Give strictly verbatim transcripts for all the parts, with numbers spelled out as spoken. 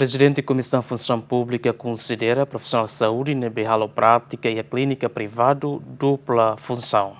Prezidente Komisaun Funsaun Públika konsidera profisionál saúde ne'ebé halo prátika iha klínika privadu dupla funsaun.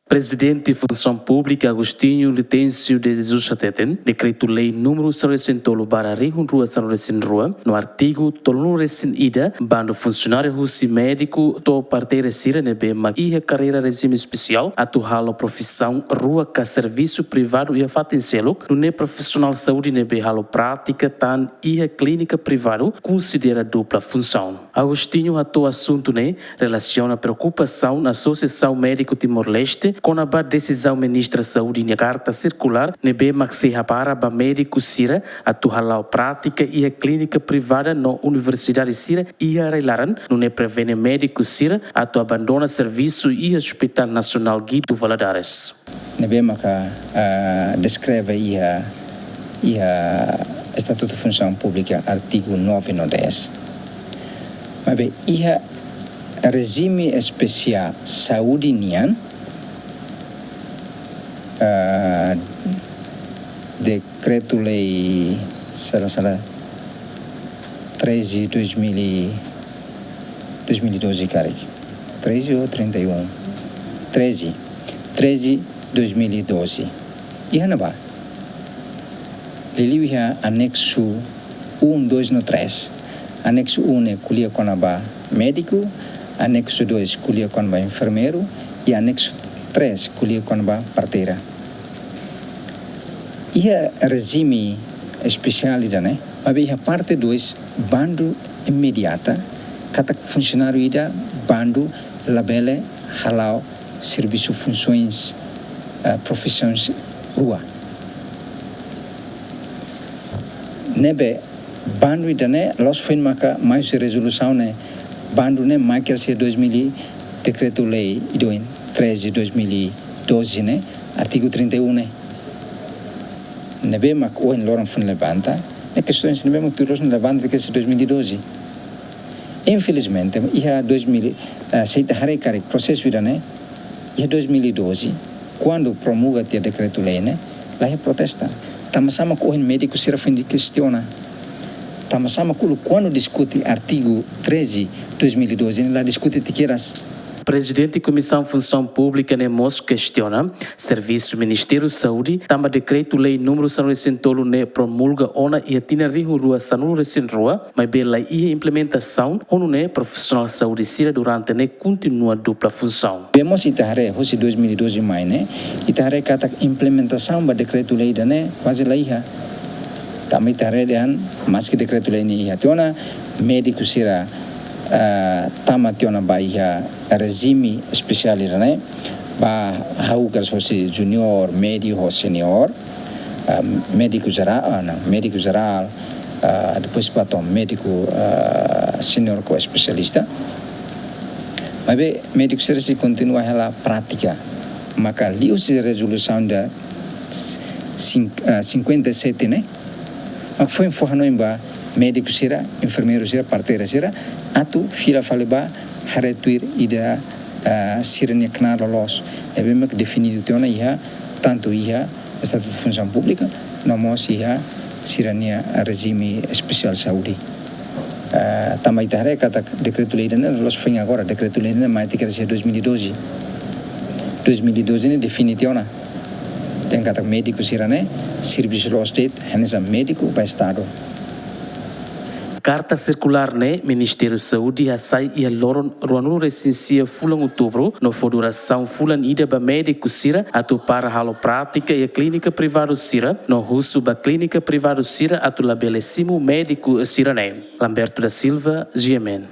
Prezidente Funsaun Públika Agostinho Luténcio de Jesus hateten, Dekretu-Lei númeru sanulu-resin-tolu barra rihun rua sanulu-resin-rua, no artigu tolunulu-resin-ida, bandu funsionáriu husi médiku to'o parteira sira ne'ebé mak iha karreira rejime espesiál atu halo profisaun rua ka servisu privadu iha fatin seluk, nune'e profisionál saúde ne'ebé halo prátika tan iha klínika privadu konsidera dupla funsaun. Agostinho hato'o asuntu ne'e relasiona preokupasaun Asosiasaun Médiku Timor-Leste kona-ba desizaun Ministra Saúde nia karta sirkulár ne'ebé mak sei hapara ba médiku sira atu hala'o prátika iha klínika privada no universidade sira iha rai-laran, nune'e prevene médiku sira atu abandona servisu iha Hospital Nasionál Guido Valadares. Ne'ebé maka, ah, deskreve iha, iha Estatutu Funsaun Públika, artigu nove no dez. Maibé iha rejime espesiál saúde nian, ah, Dekretu-Lei, sala, sala, treze dois mil e, dois mil e doze karik. Treze ou trinta e um? Treze. Treze dois mil e doze. Iha ne'ebá? Liuliu iha anexu um, dois no três. Anexu um ne'e ko'alia kona-ba médiku, anexu dois ko'alia kona-ba enfermeiru, i anexu três ko'alia kona-ba parteira. Iha rejime espesiál ida-ne'e, maibé iha parte dois, bandu imediata, katak funsionáriu ida bandu labele hala'o servisu funsaun, eh, profisaun rua. Ne'ebé bandu ida-ne'e, la'ós foin maka mai husi rezolusaun ne'e, bandu ne'e mai kedas iha dois mil, Dekretu-Lei ida oin, treze dois mil e doze ne'e, artigu trinta e um ne'e. Ne'ebé mak ohin loron foin levanta, ne'e kestaun ne'ebé mak tuir loos ne'e levanta kedas iha dois mil e doze. Infelizmente, iha dois mil, eh, se ita haree karik prosesu ida-ne'e, iha dois mil e doze, kuandu promulga tiha Dekretu-Lei ne'e, la iha protesta. Tanba sá mak ohin médiku sira foin kestiona? Tanba sá mak uluk kuandu diskute artigu treze dois mil e doze ne'e la diskute tiha kedas? Prezidente Komisaun Funsaun Públika ne'e mós kestiona servisu Ministériu Saúde, tanba Dekretu-Lei númeru sanulu-resin-tolu ne'e promulga ona iha tinan rihun rua sanulu-resin-rua, maibé la iha implementasaun, ho nune'e profisionál saúde sira durante ne'e kontinua dupla funsaun. Maibé mós ita haree, husi dois mil e doze mai ne'e, ita haree katak implementasaun ba Dekretu-Lei ida-ne'e kuaze la iha. Tanba ita haree dehan, maski Dekretu-Lei ne'e iha tiha ona, médiku sira, ah, tama tiha ona ba iha rejime espesiál ida-ne'e, ba hahú kedas hosi juniór, médiu ho seniór, ah, médiku jerál, ah, não, médiku jerál, ah, depois ba to'o médiku, ah, seniór ka espesialista. Maibé médiku sira sei kontinua hela prátika. Maka liuhusi rezolusaun ida cin-, ah, cinquenta e sete ne'e, mak foin fó hanoin ba médiku sira, enfermeiru sira, parteira sira, atu fila fali ba haree tuir ida, ah, sira-nia knaar loloos. Ne'ebé mak definidu tiha ona iha, tantu iha Estatutu Funsaun Públika, no mós iha sira-nia rejime espesiál saúde. Ah, tanba ita haree katak Dekretu-Lei ida-ne'e la'ós foin agora, Dekretu-Lei ida-ne'e mai tiha kedas iha dois mil e doze. Dois mil e doze ne'e define tiha ona. Dehan katak médiku sira-ne'e servisu loos de'it, hanesan médiku ba Estadu. Karta sirkulár ne'e Ministériu Saúde hasai iha loron ruanulu-resin-sia fulan Outubru, no fó durasaun fulan ida ba médiku sira atu para halo prátika iha klínika privadu sira, no husu ba klínika privadu sira atu labele simu médiku sira-ne'e. Lamberto da Silva, G M N.